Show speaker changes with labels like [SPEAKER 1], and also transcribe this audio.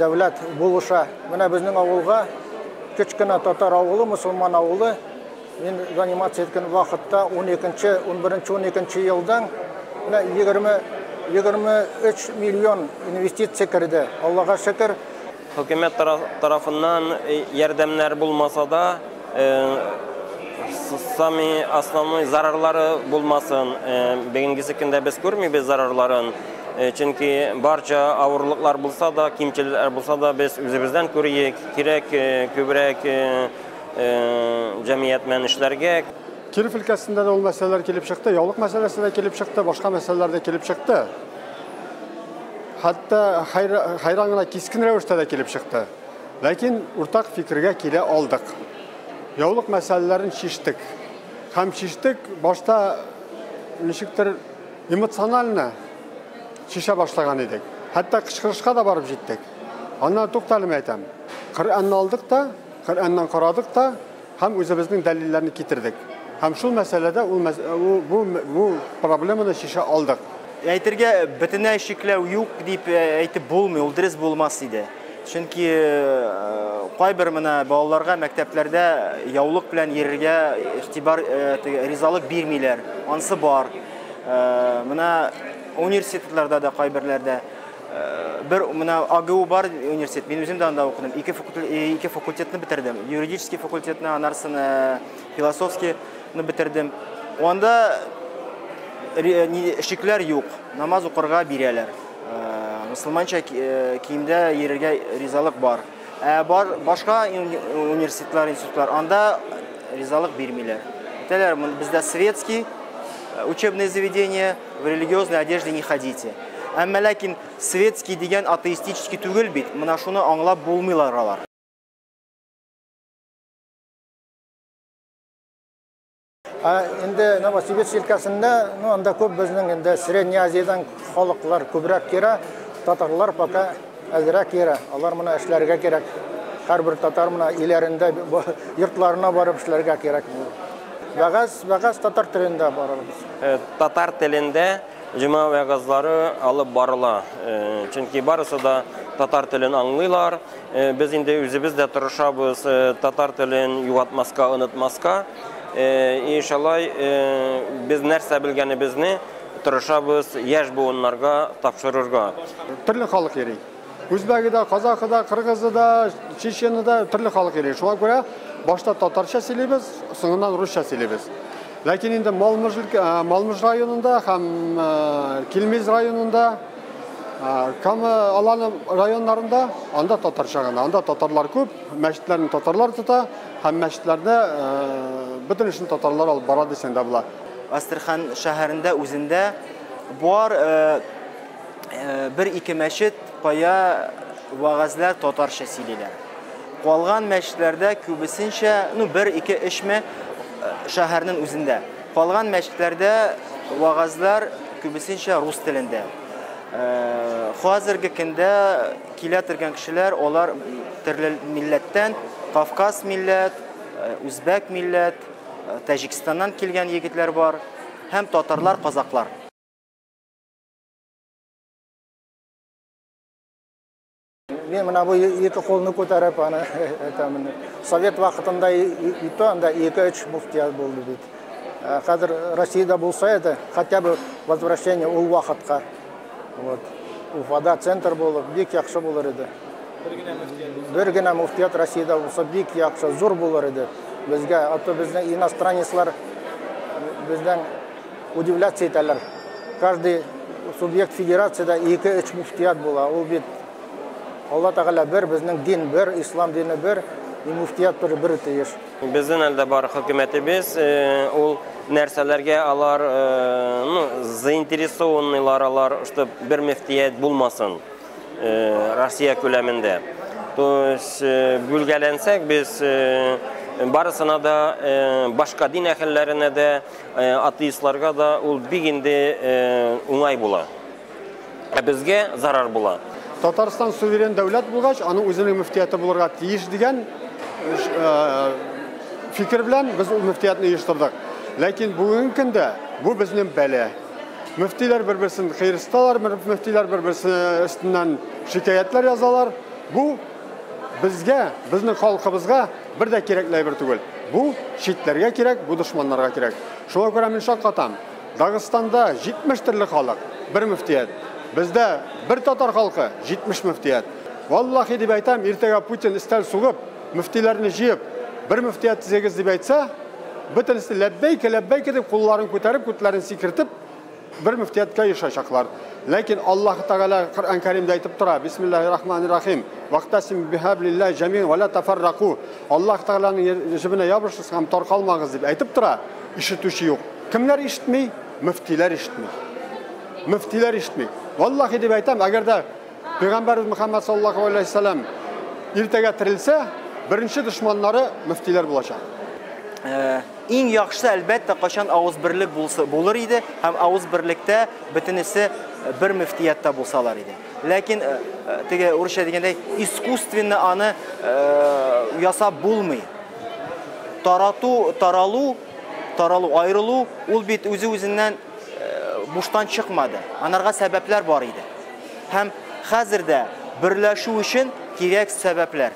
[SPEAKER 1] Дәүләт булыша. Менә безнең авылга, кечкенә татар авылы, мусульман авылы, мин заниматься иткән вакытта 12-нче, 11-нче, 12 елдан менә 20 23 миллион инвестиция керде. Аллага шөкер.
[SPEAKER 2] Хөкүмәт тарафыннан ярдәмнәр булмаса да, сами основной зарарлары булмасын. Бүгенгесе көндә без күрмибез зарарларын. Чөнки барча авырлыклар булса да, кимчелекләр булса да, без үзебездән күрик, кирәк күбрәк җәмгыять белән эшләргә.
[SPEAKER 3] Киров өлкәсендә дә ул мәсьәләләр килеп чыкты, яулык мәсьәләсе дә килеп чыкты, башка мәсьәләләр дә килеп чыкты. Хәтта хайран гына кискен рәвештә дә килеп чыкты. Ләкин уртак фикергә килә алдык. Яулык мәсьәләләрен чиштек. Һәм чиштек башта ничектер эмоционально чишә башлаган идек. Хәтта кычкырышка да барып җиттек. Аннан туктале әйтәм. Коръәнне алдык та, Коръәннән карадык та һәм үзебезнең дәлилләрне китердек. Һәм шул мәсьәләдә ул бу проблеманы чишә алдык.
[SPEAKER 4] Әйтергә бөтенләй чикләү юк дип әйтеп булмый, ул дөрес булмас иде. Чөнки кайбер менә балаларга мәктәпләрдә яулык белән йөрергә игътибар, ризалык бирмиләр. Ансы бар. Менә университетларда да кайберләрдә бер менә АГУ бар университет, мин үзем дә анда укыдым. Ике факультетны бетердем. Юридический факультетны, анарсын философскийны бетердем. Анда шикләр юк, намаз укырга бирәләр. Мусульманча киемдә йөрергә ризалык бар. Ә бар башка университетлар, институтлар, анда ризалык бирмиләр. Әйтәләр, бездә светский учебное заведение, в религиозной одежде не ходите. Әмма ләкин светский дигән атеистический түгел бит. Менә шуны аңлап булмыйлар алар.
[SPEAKER 1] Ә инде Новосибирск өлкәсендә, ну, анда күп безнең инде Средний Азиядән халыклар күбрәк кирә, татарлар пока әзрәк кирә. Алар менә эшләргә кирәк. Һәрбер татар менә өйләрендә, йортларына барып эшләргә кирәк. Вәгазь татар телендә барабыз.
[SPEAKER 2] Татар телендә җомга вәгазьләре алып барыла. Чөнки барысы да татар телен аңлыйлар. Без инде үзебез дә тырышабыз татар телен югалтмаска, онытмаска. Иншалла, без нәрсә белгәнебезне тырышабыз яшь буыннарга тапшырырга.
[SPEAKER 3] Төрле халык йөри. Үзбәге дә, казахы да, кыргызы да, чечены да, төрле халык йөри. Шуңа күрә башта татарча сөйлибез, соңыннан русча сөйлибез. Ләкин инде Малмыж районында һәм Килмиз районында, Кама Аланы районнарында анда татарча гына. Анда татарлар күп, мәчетләрне татарлар тота һәм мәчетләрдә бөтен эшне татарлар алып бара дисәң дә була.
[SPEAKER 4] Әстерхан шәһәрендә үзендә бар бер-ике мәчет, кая вәгазьләр татарча сөйлиләр. Калган мәчетләрдә күбесенчә, ну, бер, ике, өчме шәһәрнең үзендә. Калган мәчетләрдә вәгазьләр күбесенчә рус телендә. Хәзерге көндә килә торган кешеләр, алар төрле милләттән, Кавказ милләт, үзбәк милләт, Таҗикстаннан килгән егетләр бар һәм татарлар, казаклар.
[SPEAKER 1] Мин менә бу ике кулны күтәреп аны әйтәмен. Совет вакытында и то анда ике-өч муфтият булды бит. Хәзер Россиядә булса это хотя бы возвращение ул вакытка. Вот. Уфада центр булып, бик яхшы булыр иде. Бер генә муфтият Россиядә булса бик яхшы, зур булыр иде. Безгә, а то безнең иностранецлар бездән удивляться итәләр. Каждый субъект федерацияда ике-өч муфтият була. Ул бит Алла Тәгалә бер, безнең дин бер, ислам дине бер, и муфтият бер тиеш.
[SPEAKER 2] Безнең әлдә бар хөкүмәтебез, ул нәрсәләргә алар, ну, заинтересованныйлар алар, чтоб бер мөфтият булмасын Россия күләмендә. То есть бүлгәләнсәк без барысына да, башка дин әһелләренә дә, атеистларга да ул бик инде уңай була. Ә безгә зарар була.
[SPEAKER 3] Татарстан суверен дәүләт булгач, аның үзенең мөфтияте булырга тиеш дигән фикер белән без ул мөфтиятне оештырдык. Ләкин бүгенге көндә бу безнең бәла. Мөфтиләр бер-берсен кыерсыталар, мөфтиләр бер-берсе өстеннән шикаятьләр язалар. Бу безгә, безнең халкыбызга бер дә кирәкле әйбер түгел. Бу читләргә кирәк, бу дошманнарга кирәк. Шуңа күрә мин шаккатам. Дагыстанда 70 төрле халык, бер мөфтият. Бездә бер татар халкы, 70 мөфтият. Валлахи дип әйтәм, иртәгә Путин өстәл сугып, мөфтиләрне җыеп, бер мөфтият төзегез дип әйтсә, бөтенесе ләббәйкә, ләббәйкә дип кулларын күтәреп, күтләрен сикертеп, бер мөфтияткә оешачаклар. Ләкин Аллаһ Тәгалә Коръән Кәримдә әйтеп тора, Бисмиллаһир Рахманир Рахим, Вақтасим бихаблиллаһи җәмиан ва ла тафарраку. Аллаһ Тәгаләнең җебенә ябышыгыз һәм таркалмагыз дип әйтеп тора, ишетүче юк. Кемнәр ишетми? Мөфтиләр ишетми. Мөфтиләр ишетми. Валлахи дип әйтәм, әгәр дә Пәйгамбәрбез Мөхәммәд саллаллаһу алейһи вәсәлләм иртәгә терелсә, беренче дошманнары мөфтиләр булачак.
[SPEAKER 4] Иң яхшысы, әлбәттә, кайчан авызберлек булса, булыр иде һәм авызберлектә бөтенесе бер мөфтияттә булсалар иде. Ләкин теге урысча дигәндәй, искусственно аны ясап булмый. Тарату, таралу, таралу, аерылу ул бит үзе үзеннән буштан чыкмады. Анарга сәбәпләр бар иде. Һәм хәзер дә берләшү өчен кирәк сәбәпләр.